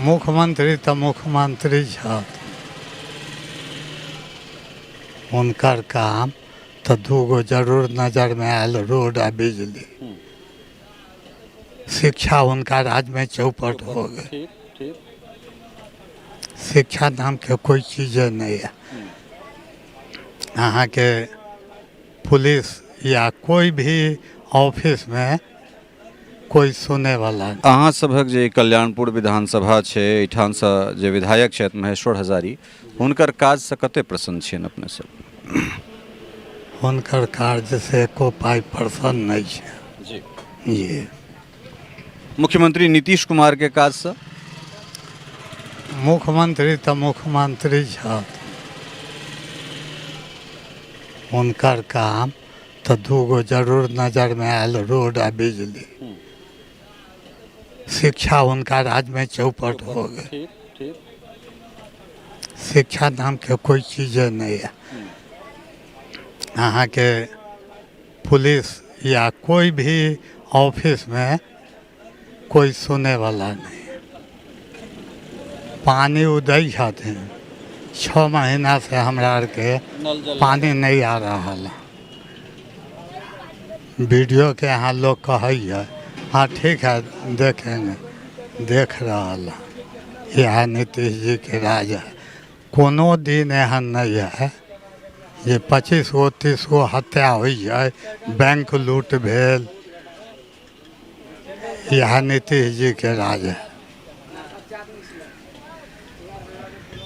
मुख्यमंत्री तऽ मुख्यमंत्री छथि, हुनकर काम तऽ दूगो जरूर नजरमे आयल, रोड आ बिजली। शिक्षा हुनका राज्यमे चौपट हो गेल। ठीक ठीक। शिक्षा नामके कोइ चीजे नहि यऽ। अहाँके पुलिस या कोइ भी ऑफिसमे कोइ सुनैवला नहि। अहाँ सभक जे कल्याणपुर विधानसभा छै, एहिठामसँ जे विधायक छथि महेश्वर हजारी, हुनकर काजसँ कते प्रसन्न छियनि अपने सब? हुनकर कार्यसँ एको पाइ प्रसन्न नहि छै। जी। जी। मुख्यमंत्री नीतीश कुमारके काजसँ? मुख्यमंत्री तऽ मुख्यमंत्री छथि, हुनकर काम तऽ दूगो जरूर नजरमे आयल, रोड आ बिजली। शिक्षा हुनका राज्यमे चौपट हो गेल। ठीक ठीक। शिक्षा नामके कोइ चीजे नहि यऽ। अहाँके पुलिस या कोइ भी ऑफिसमे कोइ सुनैवला नहि। पानि ओ दै छथिन, 6 महीनासँ हमरा आरके पानि नहि आ रहल है। बी डी ओ के यहाँ लोग कहैए, हाँ ठीक है देखेंगे, देख रहल है। इएह नीतीश जीके राज है। कोनो दिन एहन नहि है जे 25 गो 30 गो हत्या होइ छै, बैंक लूट भेल। इएह नीतीश जीके राज है।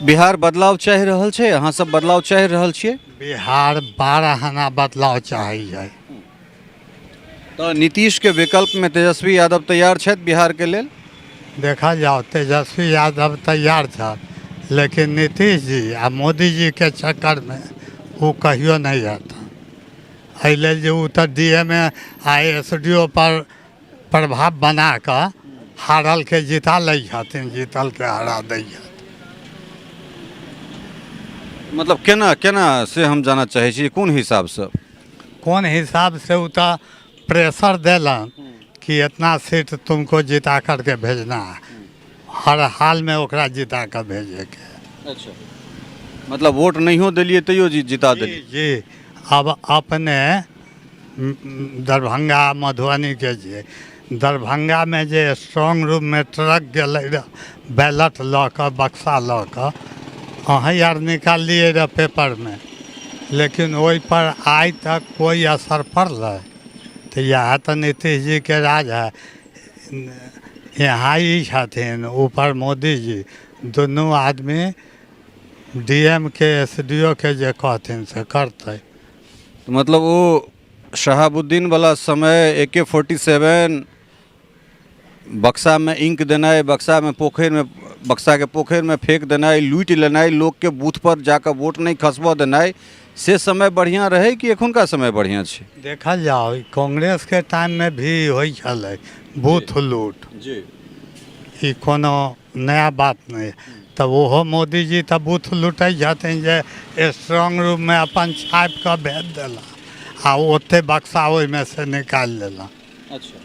बिहार बदलाव चाहि रहल छै, अहाँ सब बदलाव चाहि रहल छियै? बिहार 12 आना बदलाव चाहै छै। तऽ नीतीशके विकल्पमे तेजस्वी यादव तैयार छथि बिहारके लेल? देखल जाओ, तेजस्वी यादव तैयार छथि, लेकिन नीतीश जी आ मोदी जीके चक्करमे ओ कहियो नहि रहता। एहि लेल जे ओ तऽ डी एम ए आ एस डी ओ पर प्रभाव बना कऽ हारलके जिता लै छथिन, जीतलके हरा दै छथिन। मतलब केना केना से हम जानऽ चाहै छी, कोन हिसाबसँ? कोन हिसाबसँ ओ तऽ प्रेशर देलन कि इतना सीट तुमको जिता करके भेजना है, हर हालमे ओकरा जिता कऽ भेजैके। अच्छा, मतलब वोट नहियो देलियै तैयो जिता देलियै? जी। अब अपने दरभंगा मधुबनीके छियै, दरभंगामे जे स्ट्रॉन्ग रूममे ट्रक गेलै रहए बैलेट लऽ कऽ, बक्सा लऽ कऽ, अहीँ आर निकाललियै रहए पेपरमे, लेकिन ओहिपर आइ तक कोइ असर पड़लै? तऽ इएह तऽ नीतीश जीके राज है। यहाँ ई छथिन, ऊपर मोदी जी, दुनू आदमी डी एम के एस डी ओ के जे कहथिन से करतै। मतलब ओ शहाबुद्दीन वाला समय, ए के 47, बक्सामे इंक देनाइ, बक्सामे पोखरिमे, बक्साके पोखरिमे फेक देनाइ, लूटि लेनाइ, लोकके बूथपर जाकऽ वोट नहि खसबऽ देनाइ, से समय बढ़िआँ रहै कि एखुनका समय बढ़िआँ छै? देखल जाओ, ई कांग्रेसके टाइममे भी होइ छलै बूथ लूट। जी। ई कोनो नया बात नहि। तऽ ओहो मोदीजी तऽ बूथ लूटै छथिन जे स्ट्रॉन्ग रूममे अपन छापि कऽ भेज देला आ ओते बक्सा ओहिमे से निकालि लेला। अच्छा,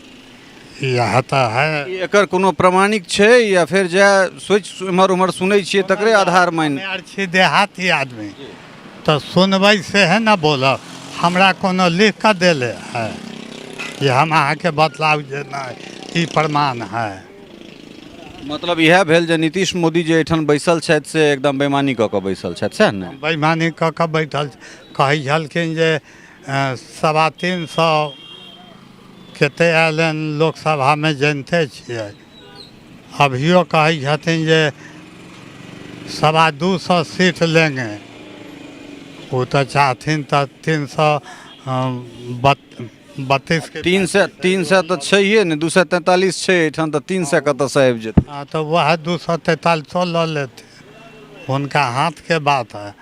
इएह तऽ है। ई एकर कोनो प्रमाणिक छै या फेर जएह सोचि एम्हर ओम्हर सुनै छियै तकरे आधार मानि? हमे आर छी देहाती आदमी, तऽ सुनबै सेहे ने बोलब। हमरा कोनो लिख कऽ देले है जे हम अहाँके बतलाउ जे नहि ई प्रमाण है। मतलब इएह भेल जे नीतीश मोदी जे एहिठाम बैसल छथि से एकदम बेईमानी कऽ कऽ बैसल छथि, सएह ने? बेईमानी कऽ कऽ बैठल कहै छलखिन जे 325 कते आयल हन लोकसभामे, जनिते छियै। अभियो कहै छथिन जे 225 सीट लेंगे। ओ तऽ चाहथिन तऽ 332 के। 300 तऽ छैहे ने, 243 छै एहिठाम, तऽ 300 कतऽसँ आबि जेतै? हँ, तऽ वएह 243 लऽ लेथिन, हुनका हाथके बात है।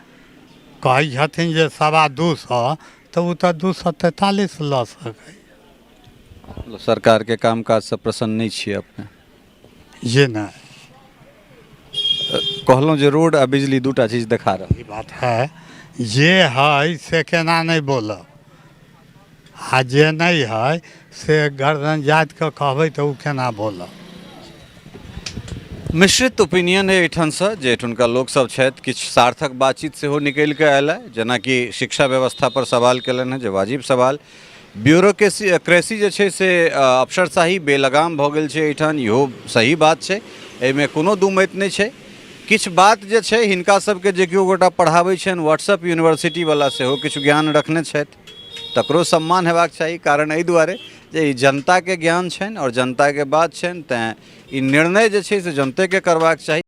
कहै छथिन जे 225, तऽ ओ तऽ 243 लऽ सकै। मतलब सरकारके कामकाजसँ प्रसन्न नहि छियै अपने? जे नहि। कहलहुँ जे रोड आ बिजली दूटा चीज देखा रहल। ई बात है, जे है से केना नहि बोलब, आ जे नहि है से गर्दन जाति कऽ कहबै तऽ ओ केना बोलब? मिश्रित ओपिनियन अइ एहिठामसँ, जे एहिठुनका लोकसभ छथि। किछु सार्थक बातचीत सेहो निकलि कऽ आयल हँ, जेनाकि शिक्षा व्यवस्थापर सवाल केलनि हँ, जे वाजिब सवाल। ब्यूरोक्रेसी क्रेसी जे छै से अफसरशाही बेलगाम भऽ गेल छै एहिठाम, इहो सही बात छै, एहिमे कोनो दू मत नहि छै। किछु बात जे छै हिनका सबके जे केओ गोटा पढ़ाबै छनि व्हाट्सअप यूनिवर्सिटीवला, सेहो किछु ज्ञान रखने छथि, तकरो सम्मान हेबाक चाही। कारण एहि दुआरे जे ई जनताके ज्ञान छनि आओर जनताके बात छनि, तेँ ई निर्णय जे छै से जनतेके करबाक चाही।